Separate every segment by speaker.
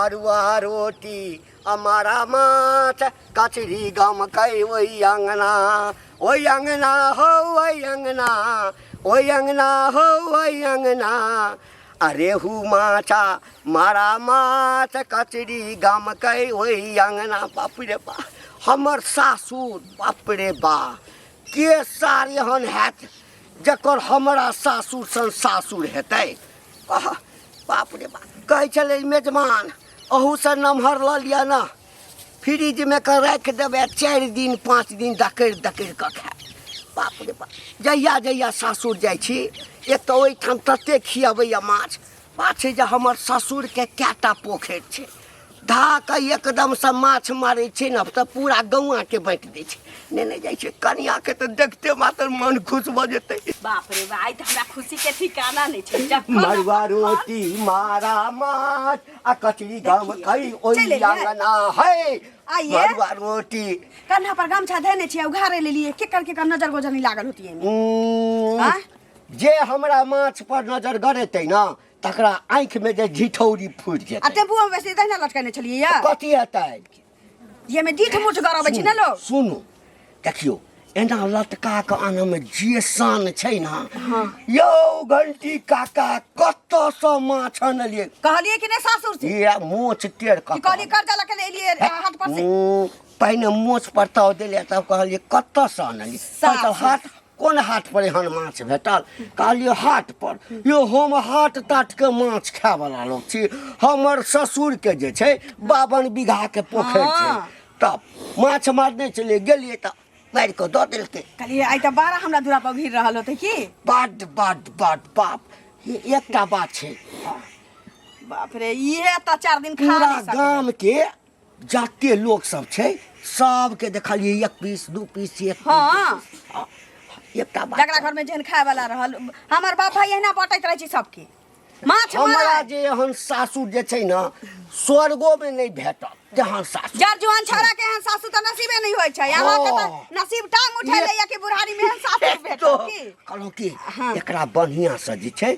Speaker 1: मड़ुआ रोटी आ मारा माछ कचरी गमकै ओहि अङ्गना, ओहि अङ्गना हौ ओहि अङ्गना, ओहि अङ्गना हौ ओहि अङ्गना। आ रेहू माछा मारा माछ कचरी गमकै ओहि अङ्गना। बाप रे बा, हमर सासुर, बाप रे बा, के सार एहन हैत जकर हमरा सासुर सन सासुर हेतै। आह, बाप रे बाप, कहै छलै मेजमान अहूसँ नमहर लऽ लिअ ने, फ्रिजमे कऽ राखि देबै, 4 दिन 5 दिन दकड़ि दकड़ि कऽ खायब। बाप रे बाप, जहिया जहिया सासुर जाइ छी, एक तऽ ओहिठाम ततेक खियबैए माछ, बात छै जे हमर ससुरके कएटा पोखरि छै, धा कऽ एकदमसँ माछ मारै छै ने तऽ पूरा गौआँके बाँटि दै छै, नेने जाइ छै। कनियाके तऽ देखते मात्र मन खुश भऽ जेतै।
Speaker 2: बाप रे बा, आइ तऽ हमरा खुशी के ठिकाना नहि छै। जखन
Speaker 1: मड़ुआ
Speaker 2: अपन
Speaker 1: रोटी मारा माछ आ कचरी गम
Speaker 2: देखियौ,
Speaker 1: कई ओहि
Speaker 2: चलि एलियै।
Speaker 1: अंगना है।
Speaker 2: आइए।
Speaker 1: मड़ुआ रोटी
Speaker 2: कन्हा पर गमछा धेने छियै, उघारे लेलियै, केकर केकर नजर गोजर नहि लागल होती एहिमे? आँय?
Speaker 1: जे हमरा माछ पर नजर गड़ेतै ने तकरा आँखि में जे झिठौरी फूटि
Speaker 2: आ
Speaker 1: जेतै।
Speaker 2: टेम्पुआ में बेसी तहिना लटकेने छलियै या?
Speaker 1: कथी हेतै?
Speaker 2: ये में डीठ मुठ गरबै छी ने लोग।
Speaker 1: सुनू, देखियौ, एना लटका कऽ आनऽ में जे शान छै ने। यौ घंटी काका, कतऽसँ माछ अनलियै?
Speaker 2: कहलियै कि नहि सासुर से?
Speaker 1: ये मोछ टेढ़ कऽ
Speaker 2: कि कहलियै कर्जा लऽ के एलियै हाट पर से?
Speaker 1: पहिने मोछ पर ताव देलियै, तब कहलियै कतऽसँ अनलियै?
Speaker 2: सासुर।
Speaker 1: कहलकै, हाट कोन हाट पर एहन माछ भेटल? कहलियै हाट पर। यौ, हम हाट ताटके माछ खायवला लोक छी। हमर ससुरके जे छै 52 बीघाके पोखरि छै, तब माछ मारने छलियै, गेलियै तऽ मारि कऽ दऽ देलकै।
Speaker 2: कहलियै आइ तऽ बारह हमरा दूरा पर घिर रहल होतै की।
Speaker 1: बड बड बड बाप, ये एकटा बात छै।
Speaker 2: बाप रे, इहे तऽ 4 दिन खा
Speaker 1: पूरा
Speaker 2: नहि सकबै।
Speaker 1: गाम के जते लोक सब छै सबके देखलियै 1 पीस 2 पीस 1 पीस, दू पीस। हँ, एकटा बात
Speaker 2: जकरा घर में जेहन खाय वाला रहल, हमर बाप भाई एहिना बटैत रहै छै सबके माछ
Speaker 1: हमरा
Speaker 2: मारै।
Speaker 1: जे एहन सासुर जे छै ने स्वर्गो में नहि भेटत तेहन सासुर।
Speaker 2: जर जुआन छौड़ा के एहन सासु तऽ नसीबे नहि होइ छै। अहाँके तऽ नसीब टांग उठेले या कि बुढ़ारी में एहन सासु भेटत की।
Speaker 1: कहलहुँ कि एकरा बढ़िआँ से जे छै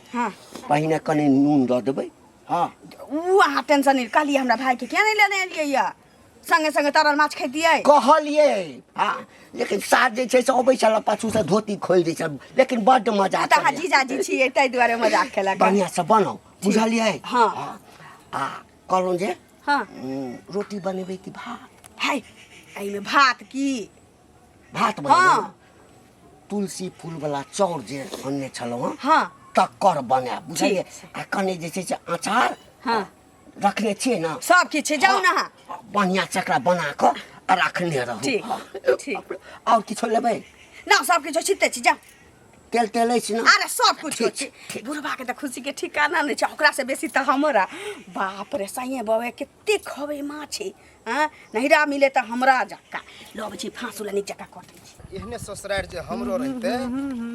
Speaker 1: पहिने कनि नून दऽ देबै।
Speaker 2: हाँ, उ अहाँ टेंशन नहि। कहलियै हमरा भाई के किया नहि लेने एलियै या, संगे संगे तरल माछ खैतियै।
Speaker 1: कहलियै हाँ, लेकिन साथ जे छै से अबै छल पाछू से धोती खोलि दै छल, लेकिन बड्ड मजा
Speaker 2: ओ तऽ अहाँ
Speaker 1: करैए।
Speaker 2: जीजाजी छियै ताहि दुआरे मजाक केलक।
Speaker 1: बढ़िआँ से बनाउ, बुझलियै?
Speaker 2: हाँ।
Speaker 1: हाँ। आ कहलहुँ जे रोटी बनेबै कि भात?
Speaker 2: है, एहिमे भात की?
Speaker 1: भात बनेबै। तुलसी फूल वाला चाउर जे अनने छलहुँ हँ, तकर बनायब, बुझलियै? आ कनि जे छै से अचार रखने छियै ने?
Speaker 2: सब किछु छै, जाउ ने अहाँ।
Speaker 1: बढ़िआँ से एकरा बना कऽ आ रखने रहू।
Speaker 2: ठीक, ठीक।
Speaker 1: आओर किछो लेबै?
Speaker 2: ना, सब किछु छिते छी, जाउ।
Speaker 1: तेल तेल अछि ने?
Speaker 2: अरे सब कुछ
Speaker 1: ठीक,
Speaker 2: छै।
Speaker 1: ठीक।
Speaker 2: बुढ़बा के तऽ खुशी के ठिकाना नहि छै, ओकरा से बेसी तऽ हमरा। बाप रे, सैये बबे कते खबै माछ हँ, नहिरा मिले तऽ हमरा जक्का लबै छी, फाँसू ला नीक जकाँ कटै छी।
Speaker 3: एहने ससुरारि जे हमरो रहिते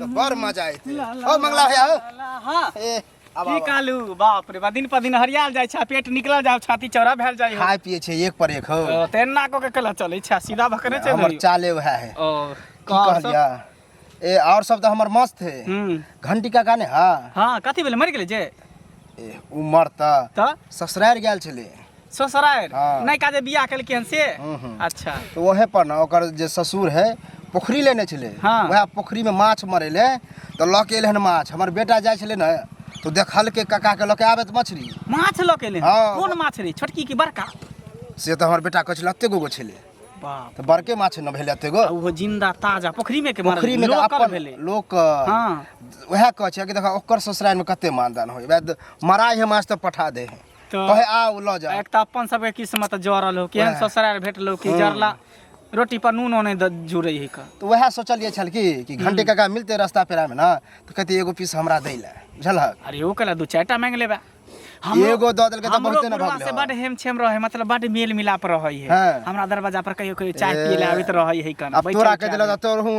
Speaker 3: तऽ बड़ मजा अइते। ओ मंगला भैया हो।
Speaker 4: हाँ।
Speaker 3: ए, आब
Speaker 4: की
Speaker 3: आब।
Speaker 4: कालू, बाप रे बा, दिन पर दिन हरियाल जाइ छै, पेट निकलल जाय, छाती चौड़ा भेल जाइ हो।
Speaker 3: खाय पिए छै एक पर एक हो।
Speaker 4: ओ, तेना कऽ के केला चलै छै, सीधा भकने चलै।
Speaker 3: हमर चाले वएह है।
Speaker 4: ओ,
Speaker 3: की कहलियै? ए, और सब तऽ हमर मस्त है। घंटी काका ने? हाँ।
Speaker 4: हाँ, कथी भेलै, मरि गेलै जे?
Speaker 3: ए, उमर तऽ
Speaker 4: तऽ
Speaker 3: ससुरारि गेल छलै।
Speaker 4: ससुरारि?
Speaker 3: हाँ।
Speaker 4: नहि काजे बियाह केलकै हन से? अच्छा।
Speaker 3: तऽ वहे पर ने ओकर जे ससुर है पोखरी लेने छलै। वएह पोखरी में माछ मरेले तऽ लऽ के एलै हन माछ। हमर बेटा जाइ छलै ने तऽ देखलकै काका के लऽ के आबैत मछली।
Speaker 4: माछ लऽ के एलै हन?
Speaker 3: हाँ।
Speaker 4: कोन माछ रे, छोटकी की बड़का?
Speaker 3: से तऽ हमर बेटा कहै छलै एते गो गो छलै।
Speaker 4: बाप।
Speaker 3: तऽ बड़के माछ न भेलै एते गो।
Speaker 4: आ ओहो जिंदा ताजा पोखरी में के मारल,
Speaker 3: पोखरी में के
Speaker 4: लोकल
Speaker 3: अपन
Speaker 4: भेलै।
Speaker 3: लोक। वएह कहै छै कि देखा ओकर ससुरारि में कते मानदान होय, वएह मराइ है माछ तऽ पठा दे है,
Speaker 4: तऽ
Speaker 3: कहे आउ लऽ जाओ।
Speaker 4: एक तऽ अपन सबके किस्मत जरल हो, केहन ससुरारि भेटलो कि जरला रोटी पर नूनो नहि जुड़ै है का।
Speaker 3: तऽ वएह सोचलियै छल कि घंटे काका मिलते रास्ता पेरा में ना तऽ कहते एगो पीस हमरा दै लए, बुझलहक?
Speaker 4: अरे ओ कहला 2-4 टा मांगि लेबे।
Speaker 3: एगो दऽ देलकै तऽ
Speaker 4: हमरो
Speaker 3: बहुते ने
Speaker 4: बुढ़वा
Speaker 3: भऽ गेलै।
Speaker 4: से बड हेम छेम रहे, मतलब बड मेल मिलाप रहे है। हमरा दरवाजा पर कहियो कहियो चाय पिए ले आबैत रहे है कन।
Speaker 3: अब
Speaker 4: बैठल
Speaker 3: तोरा कह
Speaker 4: चाय
Speaker 3: देलक तऽ तोरहु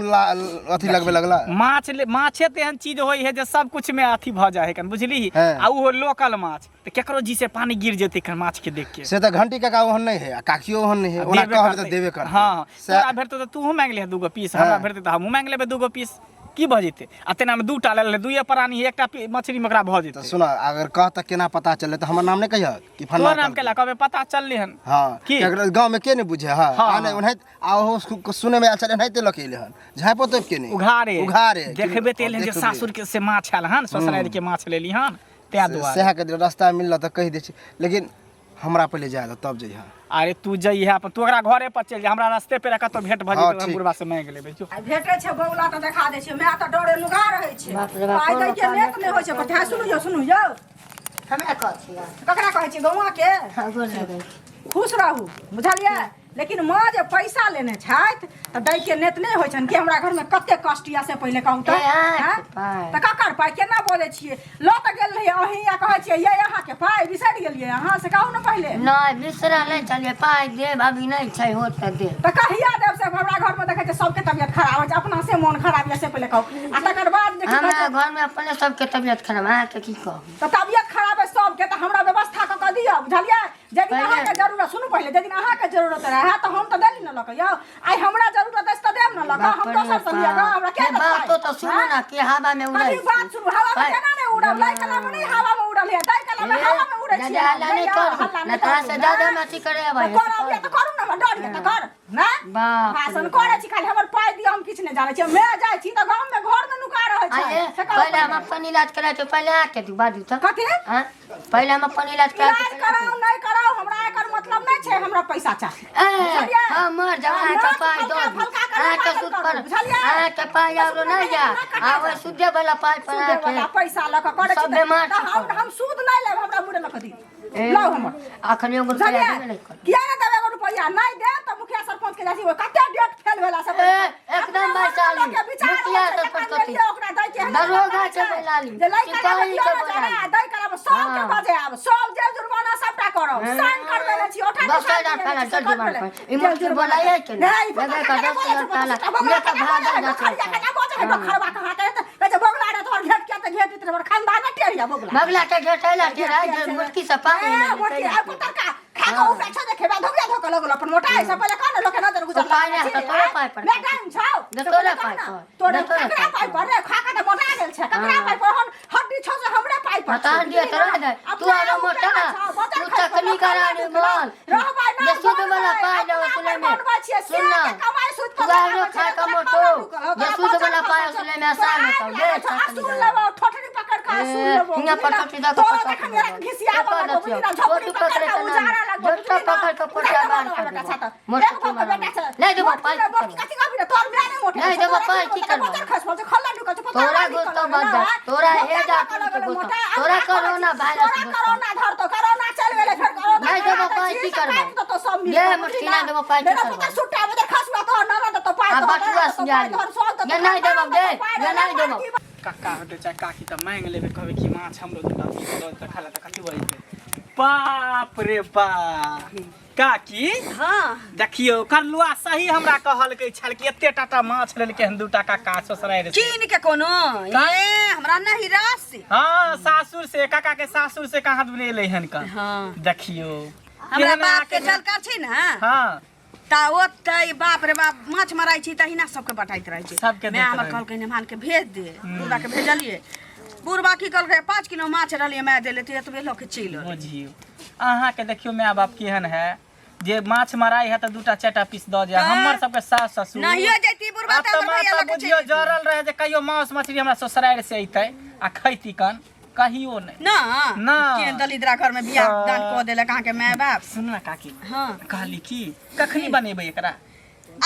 Speaker 3: अथी लगबे लगला।
Speaker 4: माछ ले, माछे तेहन चीज होय है जे सब कुछ में अथी भऽ जाय है कन, बुझली? आ ओहो लोकल माछ तऽ केकरो जी से पानी गिर जेतै कन माछ के देख के।
Speaker 3: से तऽ घंटी काका ओहन नहि है आ काकियो ओहन नहि है, ओना
Speaker 4: देबे
Speaker 3: कहबै तऽ
Speaker 4: करतै।
Speaker 3: देबे करतै।
Speaker 4: हाँ, तोरा भेटतौ तऽ तूहो मांगि लिहे 2 पीस, हमरा भेटतै तऽ हमहूँ मांगि लेबै 2 पीस। की भऽ जेतै आ तेनामे दूटा लेल दुइए प्राणी एकटा मछलीमे ओकरा भऽ
Speaker 3: तऽ
Speaker 4: जेतै
Speaker 3: सुन अगर कह तऽ केना पता चललै तऽ हमर नाम नहि कहियक कि फलना
Speaker 4: तोहर नाम केला कहबै पता चललै हन
Speaker 3: हँ
Speaker 4: की?
Speaker 3: केकरो गाँवमे के नहि बुझे हँ
Speaker 4: हँ,
Speaker 3: आ नहि
Speaker 4: हँ।
Speaker 3: ओनाहिते आ ओहो सुनैमे आयल छलै एनाहिते लऽ के एलै हन झाँपो तोपि के नहि
Speaker 4: उघारे
Speaker 3: उघारे
Speaker 4: देखबे तऽ एलै हन जे
Speaker 3: देखबे।
Speaker 4: सासुर के से माछ आयल हन ससुरारि के माछ लेली हन ताहि दुआरे
Speaker 3: सएह के रास्ता मिलल तऽ कहि दै छी लेकिन हमरा पहिले जाय दऽ तब जइहऽ
Speaker 4: अरे तू जइहे अपन तू ओकरा घरे पर चलि जा हमरा रास्ते पे कतौ भेंट भऽ
Speaker 3: हँ,
Speaker 4: जेतै हम
Speaker 3: ठीक।
Speaker 4: बुढ़बा से मांगि लेबै जो
Speaker 2: आ भेटै छै बौला तऽ देखा दै छै माय तऽ डरे नुका रहै छै
Speaker 5: बाप रे बाप,
Speaker 2: पाइ दै के
Speaker 5: कोनो
Speaker 2: नेत नहि होइ छै कथा सुनू यौ सुनू यौ
Speaker 5: हमरा कहै छियै
Speaker 2: ककरा कहै छियै गौआँ के
Speaker 5: हँ गोर लगै छी।
Speaker 2: खुश रहू बुझलियै लेकिन माँ जे पैसा लेने छथि तऽ दै के नेत नहि होइ छनि कि हमरा घरमे कते कष्ट यऽ से पहिले कहू तऽ
Speaker 5: ए, अहाँके
Speaker 2: आँय?
Speaker 5: पाइ।
Speaker 2: तऽ ककर पाइ केना बजै छियै लऽ तऽ गेल रहियै अहीं आ कहै छियै ये अहाँके पाइ बिसरि गेलियै अहाँ से कहू ने पहिले
Speaker 5: नहि बिसरल नहि छलियै पाइ देब अभी नहि छै होत तऽ देब
Speaker 2: तऽ कहिया देब से हमरा घरमे देखै छियै सबके तबियत खराब होइ छै अपना से मोन खराब यऽ से पहिले कहू आ तकर बाद जे की कहै
Speaker 5: हमरा
Speaker 2: छै,
Speaker 5: घरमे अपने सबके तबियत खराब अहाँके की कहू
Speaker 2: तऽ तबियत खराब है सबके तऽ हमरा व्यवस्था कऽ कऽ दिअ बुझलियै जाहि दिन
Speaker 5: पहिले
Speaker 2: अहाँके जरूरत सुनू पहिले जाहि दिन अहाँके जरूरत रहए तऽ हम तऽ देली ने लऽ कऽ यौ आइ हमरा जरूरत अछि तऽ देब ने लऽ कऽ
Speaker 5: बाप
Speaker 2: हम
Speaker 5: रे
Speaker 2: दोसर से लिअ गऽ
Speaker 5: बाप
Speaker 2: हमरा के
Speaker 5: ए
Speaker 2: देत
Speaker 5: बातो
Speaker 2: पाइ
Speaker 5: तऽ सुनू
Speaker 2: आँय?
Speaker 5: ने कि हवामे उड़ै
Speaker 2: कथी
Speaker 5: छी
Speaker 2: बात सुनू हवामे
Speaker 5: पाइ
Speaker 2: केना नहि उड़ब लै कलामे नहि हवामे उड़ल है दै कलामे
Speaker 5: ए
Speaker 2: हवामे उड़ै छियै
Speaker 5: दादा
Speaker 2: हम
Speaker 5: हल्ला नहि
Speaker 2: यौ
Speaker 5: करू
Speaker 2: हल्ला
Speaker 5: नहि
Speaker 2: नहि
Speaker 5: तोरा
Speaker 2: करू
Speaker 5: से
Speaker 2: ने
Speaker 5: जादा हम अथी करे अबै
Speaker 2: तऽ
Speaker 5: है से
Speaker 2: करब
Speaker 5: कह
Speaker 2: तऽ करू ने हमरा डर यऽ तऽ कर ने
Speaker 5: बाप
Speaker 2: भाषण
Speaker 5: रे
Speaker 2: करै
Speaker 5: बाप
Speaker 2: छी खाली हमर पाइ दिअ हम किछु नहि जानै छियै मैं जाइ छी तऽ गाममे घरमे नुका रहै छै
Speaker 5: आये
Speaker 2: से कहू
Speaker 5: पहिले हम
Speaker 2: पहिले
Speaker 5: अपन इलाज करा के पहिले आके दू बाजू तऽ
Speaker 2: कथी
Speaker 5: आँ पहिले हम अपन इलाज करा के
Speaker 2: इलाज
Speaker 5: पहिले
Speaker 2: कराउ
Speaker 5: आके
Speaker 2: नहि कराउ हमरा एकर मतलब नहि छै हमरा पैसा चाही
Speaker 5: ए
Speaker 2: बुझलियै
Speaker 5: हम मर जाउ
Speaker 2: आ
Speaker 5: अहाँके
Speaker 2: नाक
Speaker 5: पाइ
Speaker 2: फलका
Speaker 5: दऽ दी
Speaker 2: फलका कऽ नहि
Speaker 5: अहाँके
Speaker 2: बाजल
Speaker 5: सूद
Speaker 2: करू
Speaker 5: पर
Speaker 2: बुझलियै
Speaker 5: अहाँके पाइ आरो
Speaker 2: सुनबै
Speaker 5: नहि
Speaker 2: नहि
Speaker 5: जा
Speaker 2: नहि
Speaker 5: आ
Speaker 2: कटा
Speaker 5: ओहि
Speaker 2: जायत
Speaker 5: सूदे वाला पाइ पर
Speaker 2: सूदे वाला
Speaker 5: अहाँके
Speaker 2: पैसा लऽ कऽ करै छी
Speaker 5: सब
Speaker 2: तऽ
Speaker 5: बेमार
Speaker 2: तऽ
Speaker 5: छी
Speaker 2: हम
Speaker 5: करब
Speaker 2: हम सूद नहि लेब हमरा मुड़े लऽ कऽ दियौ
Speaker 5: ए
Speaker 2: लाउ हमर
Speaker 5: अखन एगो रुपैआ
Speaker 2: बुझलियै
Speaker 5: देबे नहि करब
Speaker 2: किया नहि देबै एगो रुपैआ नहि देब तऽ मुखिया सरपंच के जाइ छी कते डेट फेल भेला से
Speaker 5: ए
Speaker 2: पहिले अपना
Speaker 5: एकदम
Speaker 2: मन
Speaker 5: वैशाली
Speaker 2: लोकके विचार होइ
Speaker 5: मुखिया
Speaker 2: छै
Speaker 5: सरपंच
Speaker 2: जखन
Speaker 5: कथी
Speaker 2: लेलियै ओकरा दै के एहन
Speaker 5: दरोगा
Speaker 2: नहि
Speaker 5: के
Speaker 2: छै
Speaker 5: बोलाली
Speaker 2: जे लै कलामे
Speaker 5: सिपाही
Speaker 2: दियौ
Speaker 5: के
Speaker 2: ने जाना
Speaker 5: बोलाली
Speaker 2: दै कलामे सबके
Speaker 5: हाँ
Speaker 2: बजे आब सब जेल जुर्माना सबटा करब साइन करबेने छी ओठा
Speaker 5: दस
Speaker 2: निशान
Speaker 5: हजार
Speaker 2: देने
Speaker 5: ताला
Speaker 2: छी से
Speaker 5: जल्दी
Speaker 2: कर
Speaker 5: मार
Speaker 2: भेलै
Speaker 5: पर ई
Speaker 2: जेल
Speaker 5: मुखिया
Speaker 2: जुर्माना
Speaker 5: बोलाइए के ने
Speaker 2: नहि ई
Speaker 5: लेबे
Speaker 2: पता
Speaker 5: का
Speaker 2: केना
Speaker 5: दस
Speaker 2: बोलै
Speaker 5: हजार
Speaker 2: छै
Speaker 5: ताला
Speaker 2: पता बगला
Speaker 5: लेके
Speaker 2: केना बोलै
Speaker 5: भागल
Speaker 2: है
Speaker 5: जा
Speaker 2: डोखरिया
Speaker 5: छै
Speaker 2: केना बोलै है
Speaker 5: हाँ
Speaker 2: डोखरवा कहाँ के कहै छै बगला रे तोहर घेट किया तऽ घेट हमर खानदान टेढ़िया बगला
Speaker 5: बगला के घेटैला टेढ़ा जे मुटकी से पानी
Speaker 2: ए
Speaker 5: लेने
Speaker 2: मोटकी
Speaker 5: चलि
Speaker 2: आ पतरका खा कऽ उपरा छो देखेबा धोबिया धोकऽ लगल अपन मोटा ऐसा पहिले कह ने लोक नजर
Speaker 5: ओ
Speaker 2: गुजर
Speaker 5: पाइ
Speaker 2: लागल
Speaker 5: नहि
Speaker 2: छी
Speaker 5: तऽ तोरे पाइ पर
Speaker 2: नहि टाइम छौ
Speaker 5: ने
Speaker 2: से
Speaker 5: तोरे
Speaker 2: पहिले कह
Speaker 5: पाइ
Speaker 2: ने
Speaker 5: पर
Speaker 2: तोरे
Speaker 5: ने तोरे
Speaker 2: ककरा
Speaker 5: पाइ
Speaker 2: पाइ
Speaker 5: पर
Speaker 2: पर रे खा कऽ तऽ मोटा गेल छै ककरा
Speaker 5: हाँ
Speaker 2: पाइ पर हन हड्डी छौ से हमरे पाइ पर
Speaker 5: बता
Speaker 2: छौ
Speaker 5: दिया
Speaker 2: बुझली
Speaker 5: तोरा
Speaker 2: ने
Speaker 5: दे तू
Speaker 2: अपना
Speaker 5: आरो
Speaker 2: आगू
Speaker 5: मोटा
Speaker 2: केना छौ बजर
Speaker 5: तू
Speaker 2: खसि
Speaker 5: चकनी
Speaker 2: पड़ल
Speaker 5: करा
Speaker 2: खल्ला
Speaker 5: रे
Speaker 2: ढुकल
Speaker 5: बोल
Speaker 2: रहबै
Speaker 5: जे
Speaker 2: ना
Speaker 5: शुद्ध वाला
Speaker 2: बनबै
Speaker 5: पाइ
Speaker 2: अपना
Speaker 5: दे
Speaker 2: पर
Speaker 5: उसले में
Speaker 2: बनबै छियै
Speaker 5: सुन ना
Speaker 2: से कमाइ सूद
Speaker 5: तू
Speaker 2: पर
Speaker 5: आरो
Speaker 2: लगाबै
Speaker 5: खा
Speaker 2: छै
Speaker 5: कऽ
Speaker 2: तोरा
Speaker 5: मोटो
Speaker 2: खाना ढुकल
Speaker 5: जे
Speaker 2: तोरा
Speaker 5: शुद्ध
Speaker 2: बजर
Speaker 5: वाला पाइ
Speaker 2: खसै छौ
Speaker 5: उसले में
Speaker 2: तोरा
Speaker 5: आसान
Speaker 2: आगि
Speaker 5: होतौ दे
Speaker 2: लागै छौ
Speaker 5: चकनी
Speaker 2: असूल
Speaker 5: करा
Speaker 2: लेबो ठोठरी पकड़ कऽ
Speaker 5: ए
Speaker 2: असूल लेबो
Speaker 5: हियां
Speaker 2: बुझली
Speaker 5: पर
Speaker 2: ना
Speaker 5: टोटी दऽ कऽ
Speaker 2: तोरा
Speaker 5: पटक
Speaker 2: तखन
Speaker 5: देबो
Speaker 2: घिसियाबऽ
Speaker 5: पेपर
Speaker 2: लगबो बुझली
Speaker 5: दथियौ
Speaker 2: ना झोपड़ी
Speaker 5: टोटी
Speaker 2: पकड़
Speaker 5: पकड़े
Speaker 2: कऽ
Speaker 5: के नाम
Speaker 2: उजारा लगबो
Speaker 5: झोटका
Speaker 2: बुझली ना
Speaker 5: पकड़ के
Speaker 2: उजारा
Speaker 5: पोटिया बार
Speaker 2: लगबो
Speaker 5: कर
Speaker 2: बेटा
Speaker 5: देबो
Speaker 2: छा तऽ
Speaker 5: मोटकी
Speaker 2: एक भऽ
Speaker 5: मारा
Speaker 2: बेटा छै
Speaker 5: नहि देबो
Speaker 2: मोटकी
Speaker 5: पाइ
Speaker 2: रे
Speaker 5: की
Speaker 2: मोटकी
Speaker 5: करबो
Speaker 2: कथी कहबी रे तोर माय नहि मोटे
Speaker 5: नहि
Speaker 2: छै
Speaker 5: देबो
Speaker 2: तोरा
Speaker 5: पाइ
Speaker 2: की
Speaker 5: की
Speaker 2: बोलतै
Speaker 5: करबो
Speaker 2: बजर खस पड़ल छै खल्ला ढुकल छै
Speaker 5: तोरा
Speaker 2: पतरवा
Speaker 5: गुस्सा
Speaker 2: निकल
Speaker 5: बच
Speaker 2: गेलै
Speaker 5: जा
Speaker 2: ना
Speaker 5: तोरा
Speaker 2: मोटा
Speaker 5: हे जा
Speaker 2: ढुकल
Speaker 5: के
Speaker 2: गेलै
Speaker 5: गुस्सा
Speaker 2: मोटा आब
Speaker 5: तोरा
Speaker 2: का करै
Speaker 5: कोरोना
Speaker 2: छी
Speaker 5: वायरस
Speaker 2: तोरा
Speaker 5: घुसतौ
Speaker 2: कोरोना धरतो कोरोना चलि गेलै फेर कोरोना
Speaker 5: नहि
Speaker 2: धरा
Speaker 5: देबो
Speaker 2: दै
Speaker 5: पाइ
Speaker 2: छी
Speaker 5: की
Speaker 2: से
Speaker 5: करबो
Speaker 2: काटि देतौ सब मिल
Speaker 5: ये
Speaker 2: कऽ बुझली
Speaker 5: मुटकी
Speaker 2: ना
Speaker 5: नहि देबो पाइ की
Speaker 2: मेरा
Speaker 5: करबो
Speaker 2: पुत्र सुट्टा बजर खसुआ तोहर ननद देतौ पाइ
Speaker 5: आ
Speaker 2: तोहर
Speaker 5: बटुआ
Speaker 2: ननद देतौ
Speaker 5: सिया
Speaker 2: पाइ
Speaker 5: ले
Speaker 2: तोहर सब देतौ
Speaker 5: ये नहि देबो
Speaker 2: खानदान
Speaker 5: दे
Speaker 2: देतौ पाइ
Speaker 5: ये
Speaker 2: रे
Speaker 5: नहि
Speaker 2: लेबर
Speaker 5: देबो
Speaker 2: की
Speaker 4: कक्का होतै चाहे काकी तऽ मांगि लेबै कहबै कि माछ हमरो दूटा पीस दऽ तऽ खाला तऽ कथी भऽ जेतै बाप रे बाप काकी
Speaker 2: हाँ
Speaker 4: देखियौ करलुआ सही हमरा कहलकै छल कि एते टाटा माछ लेलकै हन दूटा काका ससुरारि से
Speaker 2: कीन के कोनो ए हमरा नहीं रास से
Speaker 4: हाँ सासुर से काका के सासुर से कहाँ दूर एलै हन का
Speaker 2: हाँ
Speaker 4: देखियौ
Speaker 2: हमरा
Speaker 4: केहन
Speaker 2: बाप के
Speaker 4: अहाँके
Speaker 2: झलका छै ने
Speaker 4: हाँ
Speaker 2: ता ओतै बाप रे बाप माछ मारै छी तहिना सबके बटाइत रहै छै
Speaker 4: सबके
Speaker 2: माय
Speaker 4: दैत
Speaker 2: हमर
Speaker 4: रहै।
Speaker 2: कहलकै नेमान के भेज दे बुढ़बा के भेजलियै बुढ़बा की कहलकै 5 किलो माछ रहलियै माय देले तऽ एतबे लऽ के चलि एलै
Speaker 4: बुझियौ अहाँके देखियौ माय बाप केहन है जे माछ माराइ है तऽ दूटा चारिटा पीस दऽ जाय
Speaker 2: तऽ
Speaker 4: हमर सबके सास ससुर
Speaker 2: नहियो जैती बुढ़बा
Speaker 4: आब
Speaker 2: तऽ
Speaker 4: तऽ
Speaker 2: हमर भैया
Speaker 4: माता
Speaker 2: लऽ के चलि
Speaker 4: बुझियौ
Speaker 2: जैती
Speaker 4: जरल रहे जे कहियो मांस मछली हमरा ससुरारि से अयतै आ खैती कन कहियो नहि
Speaker 2: ना
Speaker 4: ना।
Speaker 2: केहन दलिद्रा घर में बियाह
Speaker 4: तऽ-
Speaker 2: दान कऽ देलक अहाँके माय बाप
Speaker 4: सुन ना काकी
Speaker 2: हाँ
Speaker 4: कहली की कखनी बनेबै एकरा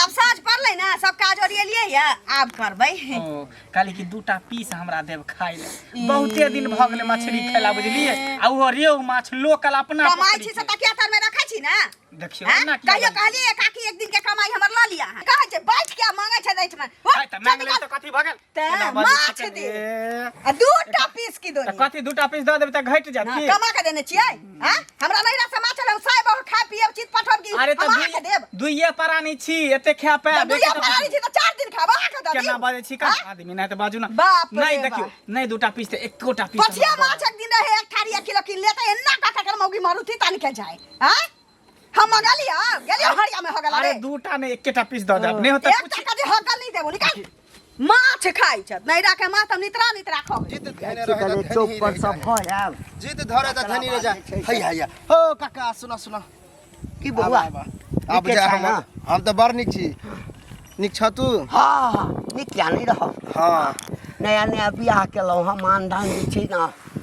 Speaker 2: आब साँझ पड़लै ने सब काज ओरिएलियै या आब करबै
Speaker 4: ओ कहली कि दूटा पीस हमरा देब खाइ लए बहुते दिन भऽ गेलै मछली खेला बुझलियै आ ओहो रेहु माछ लोकल अपना
Speaker 2: कमाइ
Speaker 4: पोखरि
Speaker 2: छी से
Speaker 4: के।
Speaker 2: तकिया तर में रखै छी ने
Speaker 4: देखियौ
Speaker 2: हैं?
Speaker 4: एना किया
Speaker 2: कहियो
Speaker 4: बजै
Speaker 2: कहलियै काकी एक दिन के कमाई हमर लऽ लिअ अहाँ कहै छै बैठ के मांगै छै दैठ में
Speaker 4: आइ तऽ मांगि लेबै तऽ कथी भऽ गेल
Speaker 2: तऽ
Speaker 4: एना बजै
Speaker 2: माछ
Speaker 4: छै
Speaker 2: दे।
Speaker 4: ए,
Speaker 2: आ दूटा पीस की
Speaker 4: तऽ
Speaker 2: दोनी
Speaker 4: कथी दूटा पीस दऽ देबै तऽ घटि जायत
Speaker 2: ना
Speaker 4: की
Speaker 2: कमा के देने छियै हैं हमरा नैहरा से माछ लौ साय बहु खा पियब चित पठब की
Speaker 4: अरे
Speaker 2: हम
Speaker 4: तऽ
Speaker 2: अहाँके देब
Speaker 4: दुइये प्राणी छी एते खा
Speaker 2: तऽ
Speaker 4: पायब
Speaker 2: दुइये प्राणी छी तऽ 4 दिन खाब अहाँके दऽ
Speaker 4: केना
Speaker 2: दी
Speaker 4: बजै छी का आदमी नहि तऽ बाजू ना
Speaker 2: बाप रे
Speaker 4: नहि देखियौ
Speaker 2: बाप।
Speaker 4: नहि दूटा पीस तऽ एकोटा पीस
Speaker 2: पछिया
Speaker 4: हमरा दऽ
Speaker 2: माछ एक दिन रहे एक थारी एक किलो किन ले तऽ एना का कर मौगी मारुति तान के जाए हैं हम मंगलिया गेलियो हरिया में हो गेल
Speaker 4: अरे
Speaker 2: रे
Speaker 4: दूटा नहि एकेटा पीस दऽ देब नहि होतै
Speaker 2: एक
Speaker 4: कुछ
Speaker 2: टका जे हगल नहीं देबो निकाल माछ खाइ छथि नैरा के माछ हम नितरा नितरा खबै
Speaker 3: जिद
Speaker 1: जाइ
Speaker 3: धेने
Speaker 1: छी
Speaker 3: रहै
Speaker 1: कनि
Speaker 3: तऽ
Speaker 1: चौक
Speaker 3: धनी
Speaker 1: पर
Speaker 3: रहि
Speaker 1: सब
Speaker 3: जाइ।
Speaker 1: भऽ आयब
Speaker 3: जिद धरे तऽ
Speaker 1: तकरा
Speaker 3: धनी रहि
Speaker 1: बाद
Speaker 3: जा
Speaker 1: जे छै से-
Speaker 3: हैया हैया हो काका सुना सुना
Speaker 1: की बौआ
Speaker 3: आब, आब, आब
Speaker 1: नीके
Speaker 3: जा
Speaker 1: छह
Speaker 3: हम
Speaker 1: ना?
Speaker 3: हम तऽ बड़ नीक छी नीक छ तू
Speaker 1: हँ हँ नीक किया नहि रहब
Speaker 3: हँ
Speaker 1: नया नया बियाह केलहुँ हँ मानधन जे छै ने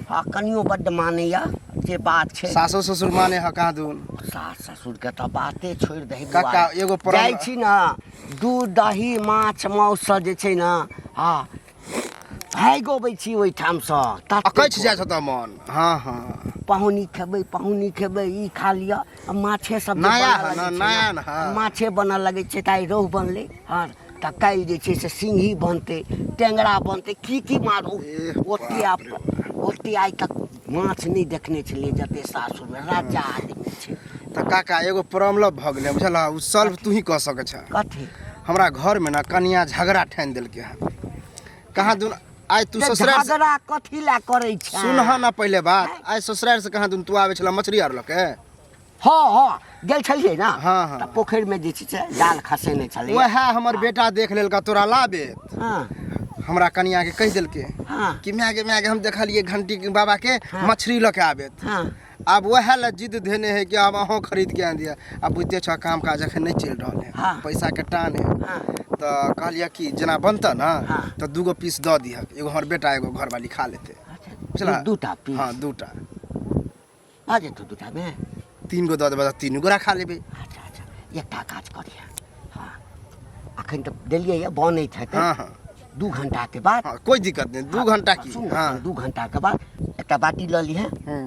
Speaker 1: हँ कनियो बड्ड मानैया जे बात छै
Speaker 3: सासो ससुर माने ह कहाँ दून
Speaker 1: सास ससुरके तऽ बाते छोड़ि दही बौआ।
Speaker 3: काका, एगो परम-
Speaker 1: जाइ छी ने दूध दही माछ माउससँ जे छै ने हँ भागि अबै छी ओहिठामसँ ततेक
Speaker 3: अकैछ जाइ छ तऽ मन हँ हँ
Speaker 1: पहुनी खेबै पहुनी खेबै ई खा लिअ आ माछे सब जे
Speaker 3: नया
Speaker 1: बनऽ
Speaker 3: है
Speaker 1: लगै
Speaker 3: ना,
Speaker 1: छै
Speaker 3: नया
Speaker 1: ने,
Speaker 3: न, हँ।
Speaker 1: माछे बनऽ लगै छै तऽ आइ रोहु बनलै हँ तऽ काल्हि जे छै से सिंघी बनतै टेंगरा बनतै की की मारू
Speaker 3: एह,
Speaker 1: ओते
Speaker 3: बाप रे
Speaker 1: ओते आइ तक माछ नहि देखने छलियै जते सासुरमे राजा आदमी छै
Speaker 3: तऽ काका एगो प्रॉब्लम भऽ गेलै बुझल ओ सॉल्व तू ही कऽ सकै छ
Speaker 1: कथी
Speaker 3: हमरा घरमे ने कनिया झगड़ा ठानि देलकै हन कहाँ दुन आइ तू
Speaker 1: तऽ
Speaker 3: ससुराल से-
Speaker 1: झगड़ा कथी लए करै छै
Speaker 3: सुनह ना पहिले बात आइ ससुराल से कहाँ दुन तू आबै छला मछली आर लऽ के
Speaker 1: हँ हँ गेल छलियै ने
Speaker 3: हँ, हँ।
Speaker 1: तऽ पोखरिमे जे छै से जाल खसेने छलियै
Speaker 3: वएह हमर बेटा देख लेलका तोरा लाबे
Speaker 1: हँ
Speaker 3: हमरा कनिया के कहि देलकै
Speaker 1: हँ
Speaker 3: कि माय गे माय गे हम देखलियै घंटी के बाबा के
Speaker 1: हँ।
Speaker 3: मछली लऽ के आबेत
Speaker 1: हँ
Speaker 3: आब वएह लए जिद धेने है कि आब अहूँ खरीद के आनि दिअ आब बुझिते छह काम काज अखन नहि चलि रहल है
Speaker 1: हँ।
Speaker 3: पैसा के टान है
Speaker 1: हँ
Speaker 3: तऽ कहलियै कि जेना बनतऽ ने
Speaker 1: हँ।
Speaker 3: तऽ दूगो पीस दऽ दिहक एगो हमर बेटा एगो घरवाली खा लेतै
Speaker 1: अच्छा
Speaker 3: बुझला
Speaker 1: दूटा पीस
Speaker 3: हँ दूटा
Speaker 1: भऽ जेतौ दूटामे
Speaker 3: तीन गो दऽ देबै तऽ तीनू गोरा खा लेबै
Speaker 1: अच्छा अच्छा एकटा काज करिहे हँ अखन तऽ देलियै यऽ बनैत हेतै
Speaker 3: हँ हँ
Speaker 1: 2 घंटाके बाद
Speaker 3: हँ कोइ दिक्कत नहि 2 घंटा की
Speaker 1: सुन ने,
Speaker 3: हँ
Speaker 1: 2 घंटाके बाद एकटा बाटी लऽ लिहे
Speaker 3: हूँ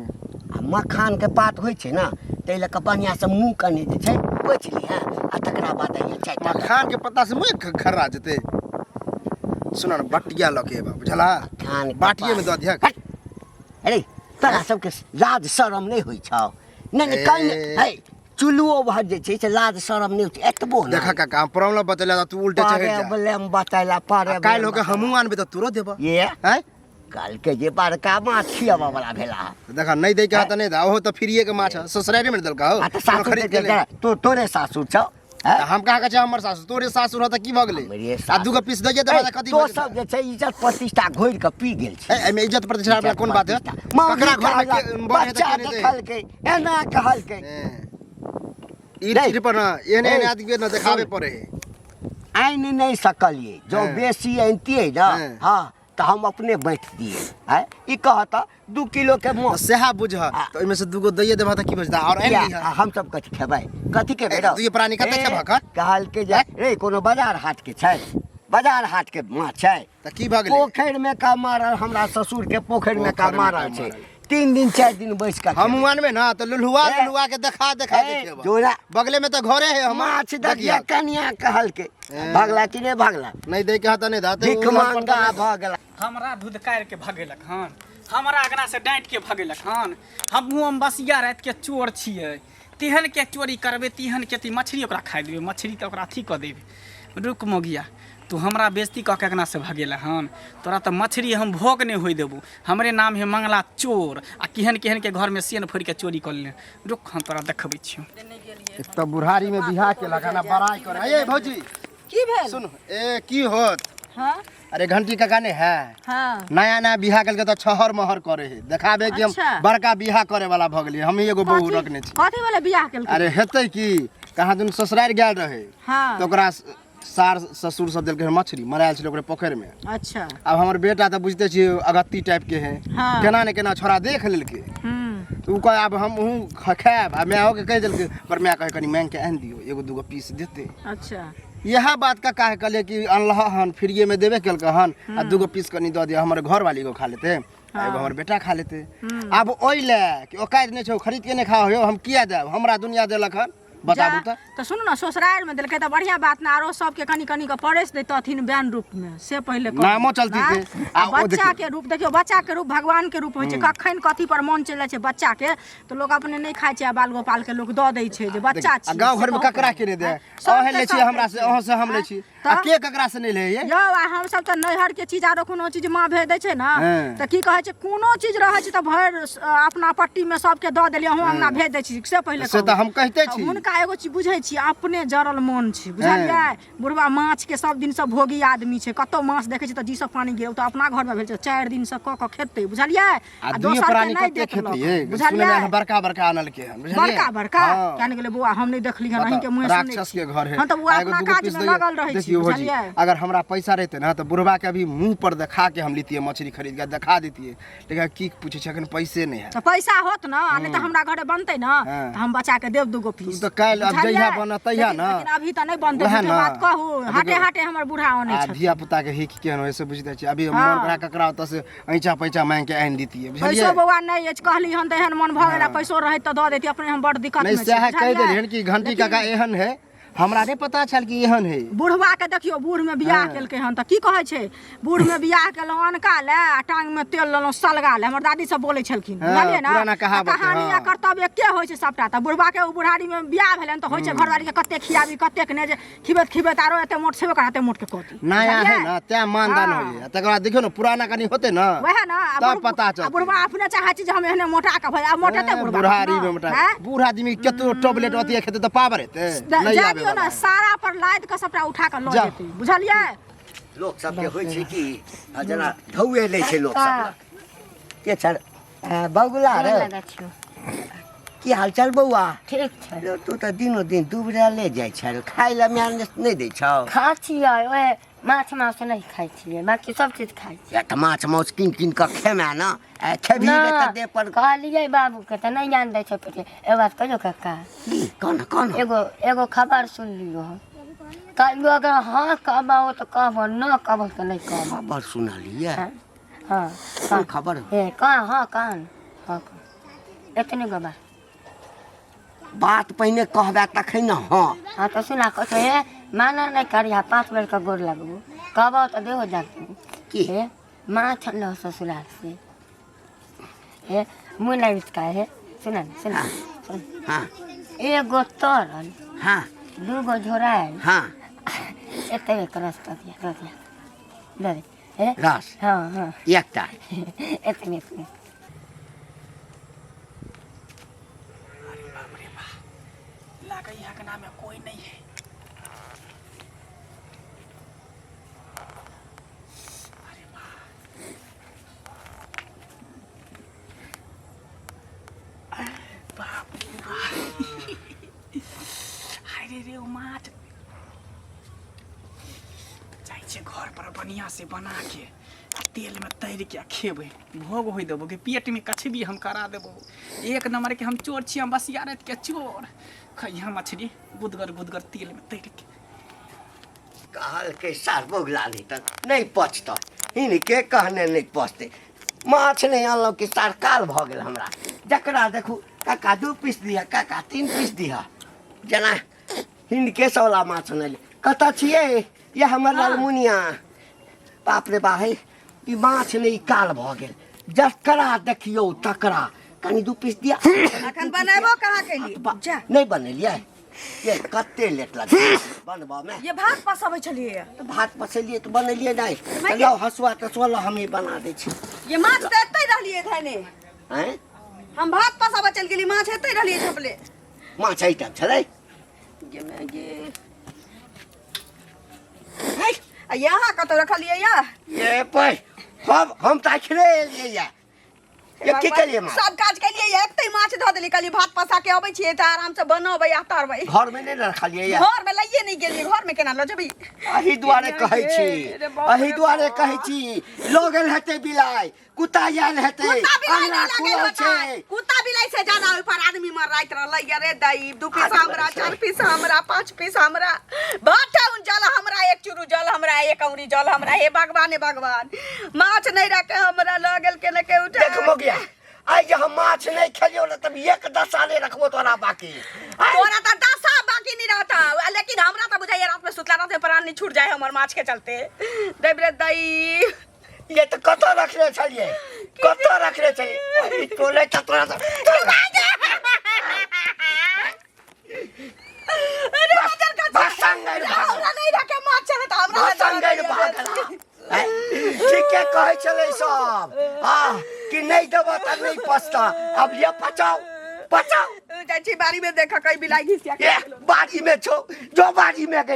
Speaker 1: आ मखानके पात होइ छै ने ताहि लऽ कऽ बढ़िआँसँ मुँह कनि जे छै पोछि लिहे आ तकरा बाद अइहे चारि टा
Speaker 3: मखान के पत्ता से मुँह खर्रा जेतै सुन ने बटिया लऽ के एबा बुझला
Speaker 1: मखानके
Speaker 3: बाटिए में
Speaker 1: पात।
Speaker 3: दऽ दिहक
Speaker 1: हट! अरे तोरा सबके लाज शरम नहि होइ छौ नहि नहि कनि
Speaker 3: ए।
Speaker 1: है चुल्लुओ भर जे छै से लाज शरम नहि होइ छै एतबो नहि
Speaker 3: देखा काका हम प्रॉब्लम बतेला तऽ तू उल्टे चढ़ि जा
Speaker 1: प्रॉब्लम बतेला
Speaker 3: आ काल्हि होके
Speaker 1: प्रॉब्लम
Speaker 3: हमहूँ आनबै तऽ तोरो देबऽ
Speaker 1: ये
Speaker 3: आँय
Speaker 1: काल्हिके जे बड़का माछ खियाबऽ वाला भेला
Speaker 3: तऽ देखा नहि दै के है तऽ नहि दे ओहो तऽ फ्रीए के माछ है ससुरारे में देलका हो
Speaker 1: आ तऽ सासुर
Speaker 3: खरीद के ले।
Speaker 1: तो तोरे सासुर छौ हैं?
Speaker 3: तऽ हम कहाँ कहै छै हमर सासुर तोरे सासुर हो तऽ की भऽ गेलै
Speaker 1: हमरे
Speaker 3: आ
Speaker 1: सासुर।
Speaker 3: दूगो पीस दैए देबऽ
Speaker 1: ए,
Speaker 3: तऽ कथी
Speaker 1: तो
Speaker 3: भऽ जेतै?
Speaker 1: सब जे छै इज्जत प्रतिष्ठा घोरि कऽ पी गेल छै
Speaker 3: ए, एहिमे इज्जत प्रतिष्ठा वाला कोन बात है
Speaker 1: मौगी
Speaker 3: ककरा घर में
Speaker 1: कहलक,
Speaker 3: के बने है तऽ
Speaker 1: बच्चा
Speaker 3: के नहि दै?
Speaker 1: देखलकै एना कहलकै
Speaker 3: ए, ई
Speaker 1: नहीं।
Speaker 3: चीज पर ना एहन एहन
Speaker 1: ए,
Speaker 3: आदमी के ना देखाबे
Speaker 1: सुन।
Speaker 3: पड़े है
Speaker 1: आनि नहि सकलियै जँ
Speaker 3: हँ।
Speaker 1: बेसी अनितियै ने
Speaker 3: हँ।
Speaker 1: हँ तऽ हम अपने बाँटि दियै आँय ई कहऽ तऽ 2 किलो के
Speaker 3: तऽ
Speaker 1: माछ
Speaker 3: सएह बुझह
Speaker 1: आ।
Speaker 3: तऽ ओहिमे से दूगो दैए देबह तऽ की बचता आओर आनि
Speaker 1: किया?
Speaker 3: लिहऽ
Speaker 1: आ हम सब कथी खेबै कथी खेबै
Speaker 3: ए,
Speaker 1: रौ?
Speaker 3: दुइये प्राणी कते
Speaker 1: ए,
Speaker 3: खेबहक, हँ?
Speaker 1: कहलकै जे रे कोनो बाजार हाट के छै बाजार हाट के माछ छै
Speaker 3: तऽ की भऽ गेलै
Speaker 1: पोखरि में का मारल हमरा ससुर के पोखरि में का
Speaker 3: पोखरि में का
Speaker 1: मारल छै
Speaker 3: मारल।
Speaker 1: 3 दिन 4 दिन बैस कऽ
Speaker 3: हम
Speaker 1: खेबै।
Speaker 3: आनबै ना तऽ लुलहुआ
Speaker 1: ए,
Speaker 3: लुलहुआ के देखा देखा के
Speaker 1: ए,
Speaker 3: खेबै
Speaker 1: जोड़ा।
Speaker 3: बगले में तऽ घरे है हमर
Speaker 1: माछ देखिया
Speaker 3: देखिया
Speaker 1: कनिया कहलकै
Speaker 3: ए।
Speaker 1: भगला कि नहि भगला
Speaker 3: नहि दै के है तऽ नहि दे तऽ
Speaker 1: भिख
Speaker 3: ओ लड़ पर
Speaker 1: मांगा
Speaker 3: तऽ नहि दे।
Speaker 1: भऽ गेला
Speaker 4: हमरा धुधकारि के भगेलक हन हमरा अगना से डाँटि के भगेलक हन हमहूँ हम बसिया राति के चोर छियै तेहन के चोरी करबै तेहन के ती मछली ओकरा खाइ देबै मछली तऽ ओकरा अथी कऽ देबै रुक मोगिया तू हमरा बेइज्जती कऽ के अगना से भगेला हन तोरा तऽ मछली हम भोग नहि होइ देबू हमरे नाम है मंगला चोर आ केहन केहन के घरमे सेन फोड़ि के चोरी कऽ लेने रुक हम तोरा देखबै छियौ
Speaker 3: एक तऽ बुढ़ारी में बियाह केलक ना बड़ाई करे ए भौजी
Speaker 2: की भेल
Speaker 3: सुन ए की होत
Speaker 2: हाँ
Speaker 3: अरे घंटी काका ने है
Speaker 2: हाँ
Speaker 3: नया नया बियाह केलकै तऽ छहर महर करे है देखाबे कि हम
Speaker 2: अच्छा।
Speaker 3: बड़का बियाह करे वाला भऽ गेलियै हम एगो बहू रखने छी
Speaker 2: कथी वाला बियाह केलकै
Speaker 3: अरे हेतै की कहाँ दुन ससुरारि गेल रहे
Speaker 2: हाँ
Speaker 3: तऽ ओकरा सार ससुर सब देलकै मछली मरायल छलै ओकरे पोखरि में
Speaker 2: अच्छा
Speaker 3: आब हमर बेटा तऽ बुझिते छियै अगत्ती टाइप के है
Speaker 2: हाँ।
Speaker 3: केना ने केना छोड़ा देख लेलकै
Speaker 2: हम्म
Speaker 3: तऽ ओ कहे आब हमहूँ खायब आ मायओके कहि देलकै पर माय कहे कनि माँगि के आनि दियौ एगो दूगो पीस देतै
Speaker 2: अच्छा
Speaker 3: इएह बात का काहे कहलियै कि अनलह हन फ्रीएमे देबे केलकै हन आ दूगो पीस कनि दऽ दिअ हमर घरवाली एगो खा लेतै आ एगो हमर बेटा खा लेतै आब ओहि लए कि औकाति नहि छौ खरीद के नहि खा हो हम किया देब हमरा दुनिया देलक हन बताबू
Speaker 2: जा,
Speaker 3: तऽ
Speaker 2: तऽ सुनू ने ससुरारिमे देलकै तऽ बढ़िआँ बात ने आरो सबके कनि कनि कऽ परसि दैतथिन बैन रूपमे से पहिले कहू।
Speaker 3: नामो चलती
Speaker 2: आँय?
Speaker 3: छै। आ
Speaker 2: आ
Speaker 3: ओ
Speaker 2: बच्चाके रूप देखियौ बच्चाके रूप भगवानके रूप होइ छै कखन कथी पर मन चलि जाइ छै बच्चाके तऽ लोक अपने नहि खाइ छै आ बाल गोपालके लोक दऽ दै छै जे बच्चा
Speaker 3: आ
Speaker 2: छी
Speaker 3: गाँव
Speaker 2: से
Speaker 3: घरमे
Speaker 2: कहू
Speaker 3: ककरा
Speaker 2: पहिले।
Speaker 3: के नहि दे
Speaker 2: आँय? सबके
Speaker 3: अहें लै छी
Speaker 2: सबके
Speaker 3: हमरा से
Speaker 2: छै।
Speaker 3: अहाँ से हम लै
Speaker 2: आँय?
Speaker 3: छी आ
Speaker 2: तऽ?
Speaker 3: के ककरा से नहि लै ये
Speaker 2: यौ आ हमसब तऽ नैहरके चीज आरो कोनो चीज माँ भेज दै छै ने
Speaker 3: हँ।
Speaker 2: तऽ की कहै छै कोनो चीज रहै छै तऽ भरि अपना पट्टीमे सबके दऽ देलियै अहूँ अङ्गना भेज दै छी से पहिले
Speaker 3: से
Speaker 2: कहू।
Speaker 3: तऽ हम कहिते
Speaker 2: तऽ
Speaker 3: छी
Speaker 2: हुनका
Speaker 6: एगो चीज बुझै छी अपने जरल मन छै बुझलियै बुढ़बा माछके सब दिनसँ भोगी आदमी छै कतौ माछ देखै छै तऽ जीसँ पानि गिरौ तऽ अपना घरमे भेल छै 4 दिनसँ कऽ कऽ खेतै बुझलियै
Speaker 3: आ
Speaker 6: आ
Speaker 3: दुइयो
Speaker 6: दोसरके
Speaker 3: प्राणी
Speaker 6: नहि
Speaker 3: कते
Speaker 6: देत
Speaker 3: खेतै
Speaker 6: लऽ
Speaker 3: ये
Speaker 6: कऽ,
Speaker 3: सुनय मे आयल
Speaker 6: बुझलियै
Speaker 3: हन बड़का बड़का आनलकै हन बुझलियै
Speaker 6: बड़का बड़का
Speaker 3: हँ।
Speaker 6: किया नहि गेलै बौआ हम नहि देखली हन
Speaker 3: बताउ,
Speaker 6: अहींके मुँहे सुनै
Speaker 3: राक्षस
Speaker 6: छी
Speaker 3: के घर है
Speaker 6: हँ तऽ ओ
Speaker 3: आ एगो
Speaker 6: अपना
Speaker 3: दूगो
Speaker 6: काज
Speaker 3: पीस
Speaker 6: मे
Speaker 3: दैये।
Speaker 6: लगल रहै छी
Speaker 3: देखियौ भौजी
Speaker 6: बुझलियै
Speaker 3: अगर हमरा पैसा रहते ना तऽ बुढ़वा के अभी मुंह पर देखा के हम लितियै मछली खरीद के देखा देतियै लेकिन की पूछै छै अखन पैसे नहि है
Speaker 6: तऽ पैसा होत न आ नहि तऽ हमरा घरे बनतै न
Speaker 3: हँ।
Speaker 6: तऽ हम बचा के देब दूगो पीस
Speaker 3: तऽ काल्हि आब
Speaker 6: बुझलियै?
Speaker 3: जहिया बनत तहिया
Speaker 6: लेकिन-
Speaker 3: न।
Speaker 6: लेकिन अभी तऽ नहि बनतै
Speaker 3: उएह
Speaker 6: झूठे
Speaker 3: न।
Speaker 6: बात कहू
Speaker 3: आ
Speaker 6: हाटे
Speaker 3: देखियौ,
Speaker 6: हाटे हमर बूढ़ा अनै
Speaker 3: आ
Speaker 6: छथिन
Speaker 3: धिया पुता के हिक केहन होइ से बुझिते छियै अभी
Speaker 6: हँ।
Speaker 3: मन करा ककरा ओतऽ से ऐंचा पैंचा मांगि के आनि दितियै
Speaker 6: पैसो
Speaker 3: बुझलियै
Speaker 6: बौआ नहि अछि कहली हन तऽ एहन मन भऽ गेल आ पैसो रहैत तऽ दऽ देती अपने हम बड़ दिक्कत
Speaker 3: नहि
Speaker 6: मे छी
Speaker 3: सएह कहि
Speaker 6: बुझलियै?
Speaker 3: देलियनि कि घंटी
Speaker 6: लेकिन
Speaker 3: काका एहन है हमरा नहि पता छल कि एहन है
Speaker 6: बुढ़वा के देखियौ बूढ़ में बियाह
Speaker 3: हँ।
Speaker 6: केलकै हन तऽ की कहै छै बूढ़ में बियाह केलहुँ अनका लए आ टांग में तेल लेलहुँ सलगा लए हमर दादी सब बोलै छलखिन
Speaker 3: हँ,
Speaker 6: बुझलियै ने
Speaker 3: पुराना कहावत है,
Speaker 6: कहानी आ
Speaker 3: हँ।
Speaker 6: कर्तव्य एके होइ छै सबटा तऽ बुढ़वा के ओ बुढ़ारी में बियाह भेलनि तऽ होइ छै घरवाली के कते खियाबी कतेक नहि जे खिबैत खिबैत आरो एते मोट छेबे करा एते मोट के कऽ दी
Speaker 3: नया है
Speaker 6: बुझलियै?
Speaker 3: ना तें मानदान
Speaker 6: हँ।
Speaker 3: होइए तकर बाद देखियौ ने पुराना कनि होतै ने
Speaker 6: वएह ने आ
Speaker 3: तब
Speaker 6: बुढ़-
Speaker 3: पता
Speaker 6: आ
Speaker 3: चलतै
Speaker 6: बुढ़वा अपने चाहै छै जे हम एहने मोटा के भऽ जाय। आब मोटेतै बुढ़वा
Speaker 3: बुढ़ारी
Speaker 6: ने?
Speaker 3: में मोटा
Speaker 6: हैं?
Speaker 3: बूढ़ आदमी केतो टॉबलेट अथी खेतै तऽ पावर हेतै नहि
Speaker 6: जाय
Speaker 3: आबे
Speaker 6: दियौ
Speaker 3: वाला
Speaker 6: ने
Speaker 3: है।
Speaker 6: सारा पर लादि कऽ सबटा उठा कऽ लऽ
Speaker 3: जाउ।
Speaker 6: जेतै बुझलियै
Speaker 1: लोक सबके होइ छै कि आ जेना धौए लै छै लोक सब लग। के छल आ, बगुला रे
Speaker 5: गोर लगै छियौ।
Speaker 1: की हाल चाल बौआ
Speaker 5: ठीक छै
Speaker 1: यौ, तू तऽ दिनो दिन दुबराले जाइ छै रे खाय लए माय नहि दै छौ
Speaker 5: खा छियै ओए माछ मांस नहि खाइ छियै बाकी सब चीज खाइ छियै
Speaker 1: या तऽ माछ माउस कीन कीन कऽ खेमे ने आ खेबही ने तऽ देह पर
Speaker 5: कहलियै बाबूके तऽ नहि आन दै छै पहिले एगो बात कहियौ कक्का
Speaker 1: की कोन कोन
Speaker 5: एगो एगो खबर सुन लियौ हम कहियो अगर हाँ कहबो तऽ कहबो न कहबो तऽ नहि कहबो
Speaker 1: खबर सुनलियै
Speaker 5: हाँ हाँ
Speaker 1: कोन खबर
Speaker 5: हे कहाँ हाँ कहाँ हाँ एतने गो बात
Speaker 1: बात पहिने कहबे तखन ने हाँ
Speaker 5: हाँ तऽ सुना कहै हे माना नहि करिहा 5 बेर के गोर लगबू कहबो तऽ देहो जागतू
Speaker 1: की?
Speaker 5: हे माछ अनलहुँ ससुराल से हे मुँह नहि उचका हे सुना ने सुना सुन
Speaker 1: हाँ
Speaker 5: एगो तरल
Speaker 1: हाँ
Speaker 5: दूगो झोरायल
Speaker 1: हाँ
Speaker 5: एते एक रस दऽ दिअ दऽ दिअ दऽ दे हे
Speaker 1: रस
Speaker 5: हाँ हाँ
Speaker 1: एकटा
Speaker 5: एतने एतने
Speaker 4: अरे बाप रे बाप लागै यहाँ के नाम में कोई नहीं है अरे बाप बाप रे बाप हाय रे रे ओ माछ जाइ छियै घर पर बढ़िआँ से बना के आ तेलमे तरि के आ खेबै भोग होइ देबो कि पेटमे कछबी हम करा देबो एक नंबर के हम चोर छी हम बसिया राति के चोर खइहा मछली गुदगर गुदगर तेलमे तरि के
Speaker 1: कहलकै सार बौगला नहि तऽ नहि पचतह हिनके कहने नहि पचतै माछ नहि अनलहुँ कि सार काल भऽ गेल हमरा जकरा देखू काका 2 पीस दिहऽ काका 3 पीस दिहऽ जेना हिनके सबला माछ अनलियै कतऽ छियै ये हमर लालमुनिया बाप रे बा हे ई माछ नहि ई काल भऽ गेल जकरा देखियौ तकरा कनि 2 पीस दिअ
Speaker 2: अखन बनेबो कहाँ केलियै जा
Speaker 1: नहि बनेलियै ये कते लेट लगै बनबऽमे
Speaker 2: ये भात पसबै छलियै
Speaker 1: तऽ भात पसेलियै तऽ बनेलियै नहि तऽ लाउ हँसुआ तसुआ लाउ हमही बना दै छी
Speaker 2: ये माछ तऽ एतै रहलियै धने
Speaker 1: आँय
Speaker 2: हम भात पसाबऽ चलि गेली माछ एतै रहलियै झपले
Speaker 1: माछ एहिठाम छलै
Speaker 2: गे माय गे आ यहाँ कतौ रखलियै या
Speaker 1: ये पै हम तऽ अखने एलियै या ये की केलियै माछ
Speaker 2: सब काज केलियै या एतै माछ धऽ देलियै कहलियै भात पसा के अबै छियै तऽ आराम से बनबै आ तरबै
Speaker 1: घरमे नहि ने रखलियै या
Speaker 2: घर में लइए नहि गेलियै घर में केना लऽ जेबै
Speaker 1: एहि दुआरे कहै छी
Speaker 2: रे बाप
Speaker 1: एहि
Speaker 2: रे
Speaker 1: दुआरे
Speaker 2: बाप।
Speaker 1: कहै छी लऽ गेल हेतै बिलाइ कुत्ता आयल हेतै
Speaker 2: कुत्ता बिलाइ
Speaker 1: अंगना
Speaker 2: नहि लागल
Speaker 1: खुलल
Speaker 2: होतै
Speaker 1: छै
Speaker 2: कुत्ता बिलाइ से जादा ओहि पर आदमी मर राइत रहलै अरे दाई 2 पीस
Speaker 1: आदमी
Speaker 2: हमरा
Speaker 1: मरै छै।
Speaker 2: 4 पीस हमरा 5 पीस हमरा भाटा उन जल हमरा 1 चूरू जल हमरा 1 औरी जल हमरा हे भगवान हे भगवान माछ नहि रखे हमरा लऽ गेल के ने के उठा
Speaker 1: देख मोगिया आइ जे हम माछ नहि खेलियौ ने तब एक दशा नहि रखबो तोरा बाकी आइ
Speaker 2: तोरा तऽ दशा बाकी नहीं रहता आ लेकिन हमरा तऽ बुझाइए रात में सुतला रात में प्राण नहीं छूट जाए हमर माछ के चलते देब रे दई
Speaker 1: ये तऽ कतऽ रखने छलियै कतऽ रखने छलियै ई टोले तऽ तोरा तऽ
Speaker 2: अरे मजर का
Speaker 1: भसंग गइल भागल।
Speaker 2: हमरा नहीं रखे माछ चले तऽ हमरा
Speaker 1: भसंग गइल भागल। आँय, ठीके कहै छलै सब आ कि नहि देबऽ तऽ नहि पचतऽ अब लिअ पचाउ पचाउ
Speaker 2: जाइ छी बाड़ी में देख कई बिलाई घिसिया के
Speaker 1: ए, बाड़ी में छौ जो बाड़ी में गई।